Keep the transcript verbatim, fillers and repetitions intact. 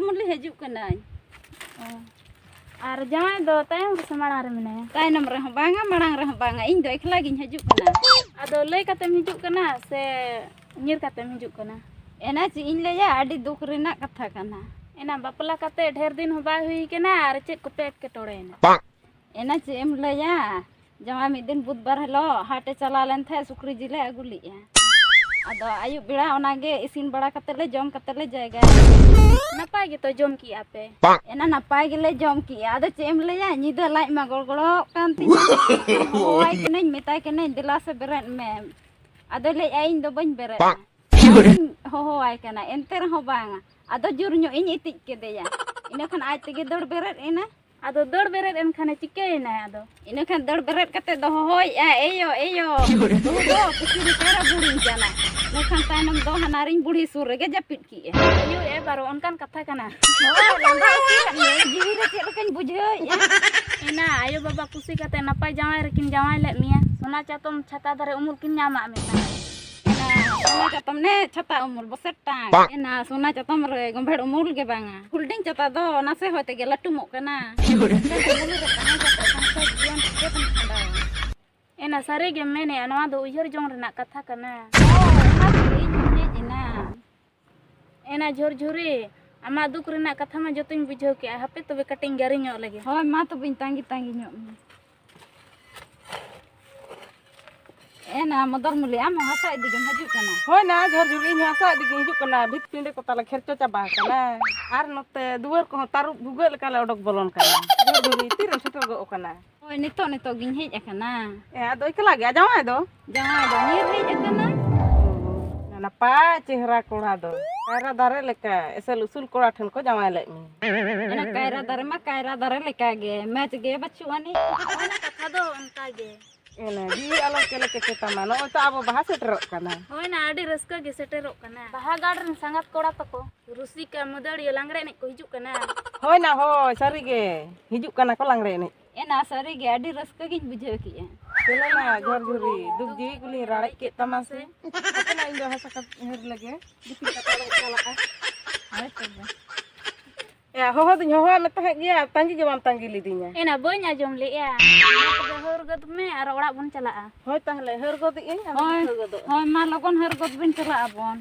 ᱢᱩᱞᱤ ᱦᱤᱡᱩᱜ ᱠᱟᱹᱱᱟᱹᱧ᱾ ᱚ᱾ ᱟᱨ ᱡᱟᱶᱟᱭ ᱫᱚ ᱛᱟᱭᱚᱢ ᱨᱮᱥᱮ ᱢᱟᱲᱟᱝ ᱨᱮ ᱢᱮᱱᱟᱭᱟ? ᱛᱟᱭᱱᱚᱢ ᱨᱮᱦᱚᱸ ᱵᱟᱝᱟ, ᱢᱟᱲᱟᱝ ᱨᱮᱦᱚᱸ ᱵᱟᱝᱟ, ᱤᱧ ᱫᱚ ᱮᱠᱞᱟ ᱜᱤᱧ ᱦᱤᱡᱩᱜ ᱠᱟᱱᱟ᱾ ᱟᱫᱚ ᱞᱟᱹᱭ ᱠᱟᱛᱮᱢ ᱦᱤᱡᱩᱜ ᱠᱟᱱᱟ ᱥᱮ ᱧᱤᱨ ᱠᱟᱛᱮᱢ ᱦᱤᱡᱩᱜ ᱠᱟᱱᱟ? ᱮᱱᱟ ᱪᱮᱫ ᱤᱧ ᱞᱟᱹᱭᱟ, ᱟᱹᱰᱤ ᱫᱩᱠ ᱨᱮᱱᱟᱜ ᱠᱟᱛᱷᱟ ᱠᱟᱱᱟ᱾ ᱮᱱᱟ ᱵᱟᱯᱞᱟ ᱠᱟᱛᱮ ᱰᱷᱮᱨ ᱫᱤᱱ ᱦᱚᱸ ᱵᱟᱭ ᱦᱩᱭ ᱠᱟᱱᱟ ᱟᱨ ᱪᱮᱫ ᱠᱚᱯᱮ ᱮᱴᱠᱮᱴᱚᱬᱮᱭᱮᱱᱟ? ᱮᱱᱟ ᱪᱮᱫ ᱮᱢ ᱞᱟᱹᱭᱟ, ᱡᱟᱶᱟᱭ ᱢᱤᱫ ᱫᱤᱱ ᱵᱩᱫᱷᱵᱟᱨ ᱦᱤᱞᱳᱜ ᱦᱟᱴᱮ ᱪᱟᱞᱟᱣ ᱞᱮᱱ ᱛᱟᱦᱮᱸᱫ, ᱥᱩᱠᱨᱤ ᱡᱤᱞᱮ ᱟᱹᱜᱩ ᱞᱮᱫᱼᱟ᱾ ᱟᱫᱚ ᱟᱹᱭᱩᱵ ᱵᱮᱲᱟ ᱚᱱᱟᱜᱮ ᱤᱥᱤᱱ ᱵᱟᱲᱟ ᱠᱟᱛᱮ ᱞᱮ ᱡᱚᱢ ᱠᱟᱛᱮ ᱞᱮ ᱡᱟᱭᱜᱟᱭᱮᱱᱟ᱾ ᱱᱟᱯᱟᱭ ᱜᱮᱛᱚ ᱡᱚᱢ ᱠᱮᱜᱼᱟ ᱯᱮ? ᱮᱱᱟ ᱱᱟᱯᱟᱭ ᱜᱮᱞᱮ ᱡᱚᱢ ᱠᱮᱜᱼᱟ᱾ ᱟᱫᱚ ᱪᱮᱫ ᱮᱢ ᱞᱟᱹᱭᱟ, ᱧᱤᱫᱟᱹ ᱞᱟᱡ ᱢᱟ ᱜᱚᱲᱜᱚᱲᱚᱜ ᱠᱟᱱ ᱛᱤᱧᱟ᱾ ᱦᱚᱦᱚᱣᱟᱭ ᱠᱟᱹᱱᱟᱹᱧ, ᱢᱮᱛᱟᱭ ᱠᱟᱹᱱᱟᱹᱧ, "ᱫᱮᱞᱟ ᱥᱮ ᱵᱮᱨᱮᱫ ᱢᱮ᱾" ᱟᱫᱚᱭ ᱞᱟᱹᱭᱮᱫᱼᱟ, "ᱤᱧ ᱫᱚ ᱵᱟᱹᱧ ᱵᱮᱨᱮᱫᱼᱟ᱾" ᱟᱫᱚᱧ ᱦᱚᱦᱚᱣᱟᱭ ᱠᱟᱱᱟ, ᱮᱱᱛᱮ ᱨᱮᱦᱚᱸ ᱵᱟᱝᱟ᱾ ᱟᱫᱚ ᱡᱳᱨ ᱧᱚᱜ ᱤᱧ ᱤᱛᱤᱡ ᱠᱮᱫᱮᱭᱟ᱾ ᱤᱱᱟᱹ ᱠᱷᱟᱱ ᱟᱡ ᱛᱮᱜᱮ ᱫᱟᱹᱲ ᱵᱮᱨᱮᱫ ᱮᱱᱟ᱾ ᱟᱫᱚ ᱫᱟᱹᱲ ᱵᱮᱨᱮᱫ ᱮᱱ ᱠᱷᱟᱱᱮ ᱪᱤᱠᱟᱹᱭᱮᱱᱟᱭ ᱟᱫᱚ? ᱤᱱᱟᱹ ᱠᱷᱟᱱ ᱫᱟᱹᱲ ᱵᱮᱨᱮᱫ ᱠᱟᱛᱮ ᱫᱚ ᱦᱚᱦᱚᱭᱮᱫᱼᱟ, "ᱮᱭᱳ, ᱮᱭᱳ, ᱵᱟᱹᱦᱩ ᱫᱚ ᱯᱩᱥᱤ ᱨᱮ ᱠᱟᱭᱨᱟ ᱵᱩᱲᱤᱧ ᱠᱟᱱᱟ᱾" ᱤᱱᱟᱹ ᱠᱷᱟᱱ ᱛᱟᱭᱱᱚᱢ ᱫᱚ ᱦᱟᱱᱟᱨᱤᱧ ᱵᱩᱲᱦᱤ ᱥᱩᱨ ᱨᱮᱜᱮ ᱡᱟᱹᱯᱤᱫ ᱠᱮᱜᱼᱟ᱾ ᱟᱭᱳ, ᱮ ᱵᱟᱨᱚ, ᱚᱱᱠᱟᱱ ᱠᱟᱛᱷᱟ ᱠᱟᱱᱟ? ᱦᱳᱭ, ᱞᱟᱸᱫᱟ ᱦᱚᱪᱚᱭᱮᱫ ᱢᱮᱭᱟᱹᱧ, ᱡᱤᱣᱤ ᱨᱮ ᱪᱮᱫ ᱞᱮᱠᱟᱧ ᱵᱩᱡᱷᱟᱹᱣᱮᱫᱼᱟ᱾ ᱮᱱᱟ ᱟᱭᱳ ᱵᱟᱵᱟ ᱠᱩᱥᱤ ᱠᱟᱛᱮ ᱱᱟᱯᱟᱭ ᱡᱟᱶᱟᱭ ᱨᱮᱠᱤᱱ ᱡᱟᱶᱟᱭ ᱞᱮᱫ ᱢᱮᱭᱟ, ᱥᱚᱱᱟ ᱪᱟᱛᱚᱢ ᱪᱷᱟᱛᱟ ᱫᱟᱨᱮ ᱩᱢᱩᱞ ᱠᱤᱱ ᱧᱟᱢᱟᱜ ᱢᱮ ᱛᱟᱦᱮᱸᱫ᱾ ᱮᱱᱟ ᱥᱚᱱᱟ ᱪᱟᱛᱚᱢ ᱱᱮ ᱪᱷᱟᱛᱟ ᱩᱢᱩᱞ ᱵᱚᱥᱮ ᱴᱟᱝ᱾ ᱮᱱᱟ ᱥᱚᱱᱟ ᱪᱟᱛᱚᱢ ᱨᱮ ᱜᱚᱢᱵᱷᱮᱲ ᱩᱢᱩᱞ ᱜᱮ ᱵᱟᱝᱟ᱾ ᱯᱷᱳᱞᱰᱤᱝ ᱪᱟᱛᱟ ᱫᱚ ᱱᱟᱥᱮ ᱦᱚᱭ ᱛᱮᱜᱮ ᱞᱟᱹᱴᱩᱢᱚᱜ ᱠᱟᱱᱟ᱾ ᱩᱢᱩᱞ ᱨᱮ ᱛᱟᱦᱮᱸ ᱠᱟᱛᱮ ᱥᱚᱝᱥᱟᱨ ᱡᱤᱭᱚᱱ ᱪᱤᱠᱟᱹᱛᱮᱢ ᱠᱷᱟᱸᱰᱟᱣᱟ? ᱮᱱᱟ ᱥᱟᱹᱨᱤ ᱜᱮᱢ ᱢᱮᱱᱮᱜᱼᱟ, ᱱᱚᱣᱟ ᱫᱚ ᱩᱭᱦᱟᱹᱨ ᱡᱚᱝ ᱨᱮᱱᱟᱜ ᱠᱟᱛᱷᱟ ᱠᱟᱱᱟ᱾ ᱦᱳᱭ, ᱚᱱᱟ ᱛᱮᱜᱮ ᱤᱧ ᱦᱚᱧ ᱦᱮᱡ ᱮᱱᱟ᱾ ᱮᱱᱟ ᱡᱷᱚᱨᱡᱷᱩᱨᱤ, ᱟᱢᱟᱜ ᱫᱩᱠ ᱨᱮᱱᱟᱜ ᱠᱟᱛᱷᱟ ᱢᱟ ᱡᱚᱛᱚᱧ ᱵᱩᱡᱷᱟᱹᱣ ᱠᱮᱜᱼᱟ᱾ ᱦᱟᱯᱮ ᱛᱚᱵᱮ ᱠᱟᱹᱴᱤᱡ ᱤᱧ ᱜᱟᱹᱨᱤ ᱧᱚᱜ ᱞᱮᱜᱮ᱾ ᱦᱳᱭ, ᱢᱟ ᱛᱚᱵᱮᱧ ᱛᱟᱺᱜᱤ ᱛᱟᱺᱜᱤ ᱧᱚᱜ ᱢᱮ᱾ ᱮᱱᱟ ᱢᱚᱫᱚᱨ ᱢᱩᱞᱤ, ᱟᱢ ᱦᱚᱸ ᱦᱟᱥᱟ ᱤᱫᱤ ᱜᱮᱢ ᱦᱤᱡᱩᱜ ᱠᱟᱱᱟ? ᱦᱳᱭ ᱱᱟ, ᱡᱷᱚᱨ ᱡᱷᱩᱨᱤ, ᱤᱧ ᱦᱚᱸ ᱦᱟᱥᱟ ᱤᱫᱤ ᱜᱤᱧ ᱦᱤᱡᱩᱜ ᱠᱟᱱᱟ᱾ ᱵᱷᱤᱛ ᱯᱤᱸᱰᱟᱹ ᱠᱚ ᱛᱟᱞᱮ ᱠᱷᱮᱨᱪᱚ ᱪᱟᱵᱟ ᱟᱠᱟᱱᱟ᱾ ᱟᱨ ᱱᱚᱛᱮ ᱫᱩᱣᱟᱹᱨ ᱠᱚᱦᱚᱸ ᱛᱟᱹᱨᱩᱵ ᱵᱷᱩᱜᱟᱹᱜ ᱞᱮᱠᱟ ᱞᱮ ᱚᱰᱚᱠ ᱵᱚᱞᱚᱱ ᱠᱟᱱᱟ᱾ ᱡᱷᱚᱨ ᱡᱷᱩᱨᱤ, ᱛᱤᱨᱮᱢ ᱥᱮᱴᱮᱨ ᱜᱚᱜ ᱠᱟᱱᱟ? ᱦᱳᱭ, ᱱᱤᱛᱚᱜ, ᱱᱤᱛᱚᱜ ᱜᱤᱧ ᱦᱮᱡ ᱟᱠᱟᱱᱟ᱾ ᱮ, ᱟᱫᱚ ᱮᱠᱞᱟ ᱜᱮ? ᱟᱨ ᱡᱟᱶᱟᱭ ᱫᱚ? ᱡᱟᱶᱟᱭ ᱫᱚ ᱧᱤᱨ ᱦᱮᱡ ᱟᱠᱟᱱᱟ᱾ ᱚ, ᱱᱟᱯᱟᱭ ᱪᱮᱦᱨᱟ ᱠᱚᱲᱟ ᱫᱚ᱾ ᱠᱟᱭᱨᱟ ᱫᱟᱨᱮ ᱞᱮᱠᱟ ᱮᱥᱮᱞ ᱩᱥᱩᱞ ᱠᱚᱲᱟ ᱴᱷᱮᱱ ᱠᱚ ᱡᱟᱶᱟᱭ ᱞᱮᱫ ᱢᱮᱭᱟ᱾ ᱚᱱᱟ ᱠᱟᱭᱨᱟ ᱫᱟᱨᱮ ᱢᱟ ᱠᱟᱭᱨᱟ ᱫᱟᱨᱮ ᱞᱮᱠᱟ ᱜᱮ, ᱢᱮᱪ ᱜᱮ ᱵᱟᱹᱪᱩᱜ ᱟᱹᱱᱤᱡ᱾ ᱚᱱᱟ ᱠᱟᱛᱷᱟ ᱫᱚ ᱚᱱᱠᱟ ᱜᱮ᱾ ᱮᱱᱟ, ᱡᱤᱣᱤ ᱟᱞᱚᱢ ᱠᱮᱞᱮ ᱠᱮᱪᱮ ᱛᱟᱢᱟ᱾ ᱱᱚᱜᱼᱚᱭ ᱛᱚ ᱟᱵᱚ ᱵᱟᱦᱟ ᱥᱮᱴᱮᱨᱚᱜ ᱠᱟᱱᱟ᱾ ᱦᱳᱭ ᱱᱟ, ᱟᱹᱰᱤ ᱨᱟᱹᱥᱠᱟᱹ ᱜᱮ ᱥᱮᱴᱮᱨᱚᱜ ᱠᱟᱱᱟ᱾ ᱵᱟᱦᱟ ᱜᱟᱲ ᱨᱮᱱ ᱥᱟᱸᱜᱟᱛ ᱠᱚᱲᱟ ᱛᱟᱠᱚ, ᱨᱩᱥᱤᱠᱟ, ᱢᱟᱹᱫᱟᱹᱲᱤᱭᱟᱹ, ᱞᱟᱝᱲᱮ ᱮᱱᱮᱡ ᱠᱚ ᱦᱤᱡᱩᱜ ᱠᱟᱱᱟ᱾ ᱦᱳᱭ ᱱᱟ, ᱦᱳᱭ, ᱥᱟᱹᱨᱤ ᱜᱮ ᱦᱤᱡᱩᱜ ᱠᱟᱱᱟ ᱠᱚ ᱞᱟᱝᱲᱮ ᱮᱱᱮᱡ᱾ ᱮᱱᱟ, ᱥᱟᱹᱨᱤ ᱜᱮ ᱟᱹᱰᱤ ᱨᱟᱹᱥᱠᱟᱹ ᱜᱤᱧ ᱵᱩᱡᱷᱟᱹᱣ ᱠᱮᱜᱼᱟ᱾ ᱪᱚᱞᱚ ᱱᱟ, ᱡᱷᱚᱨ ᱡᱷᱩᱨᱤ, ᱫᱩᱠ ᱡᱤᱣᱤ ᱠᱚᱞᱤᱧ ᱨᱟᱲᱮᱡ ᱠᱮᱫ ᱛᱟᱢᱟ ᱥᱮ᱾ ᱦᱟᱯᱮ ᱱᱟ, ᱤᱧ ᱫᱚ ᱦᱟᱥᱟ ᱠᱟᱴ ᱦᱟᱹᱨ ᱞᱮᱜᱮ, ᱫᱤᱯᱤᱞ ᱠᱟᱛᱮ ᱚᱲᱟᱜ ᱪᱟᱞᱟᱜᱼᱟ᱾ ᱦᱳᱭ ᱛᱚᱵᱮ᱾ ᱮᱭᱟ, ᱦᱚᱦᱚ ᱫᱩᱧ ᱦᱚᱦᱚᱣᱟᱫ ᱢᱮ ᱛᱟᱦᱮᱸᱫ ᱜᱮᱭᱟ, ᱛᱟᱺᱜᱤ ᱜᱮ ᱵᱟᱢ ᱛᱟᱺᱜᱤ ᱞᱤᱫᱤᱧᱟ᱾ ᱮᱱᱟ ᱵᱟᱹᱧ ᱟᱸᱡᱚᱢ ᱞᱮᱫᱼᱟ᱾ ᱢᱟ ᱛᱚᱵᱮ ᱦᱟᱹᱨ ᱜᱚᱫ ᱢᱮ ᱟᱨ ᱚᱲᱟᱜ ᱵᱚᱱ ᱪᱟᱞᱟᱜᱼᱟ᱾ ᱦᱳᱭ ᱛᱟᱦᱞᱮ, ᱦᱟᱹᱨ ᱜᱚᱫ ᱤᱧ, ᱟᱢ ᱦᱳᱭ, ᱦᱟᱹᱨ ᱜᱚᱫᱚᱜ ᱢᱮ᱾ ᱦᱳᱭ, ᱢᱟ ᱞᱚᱜᱚᱱ ᱦᱟᱹᱨ ᱜᱚᱫ ᱵᱚᱱ ᱪᱟᱞᱟᱜ ᱟᱵᱚᱱ᱾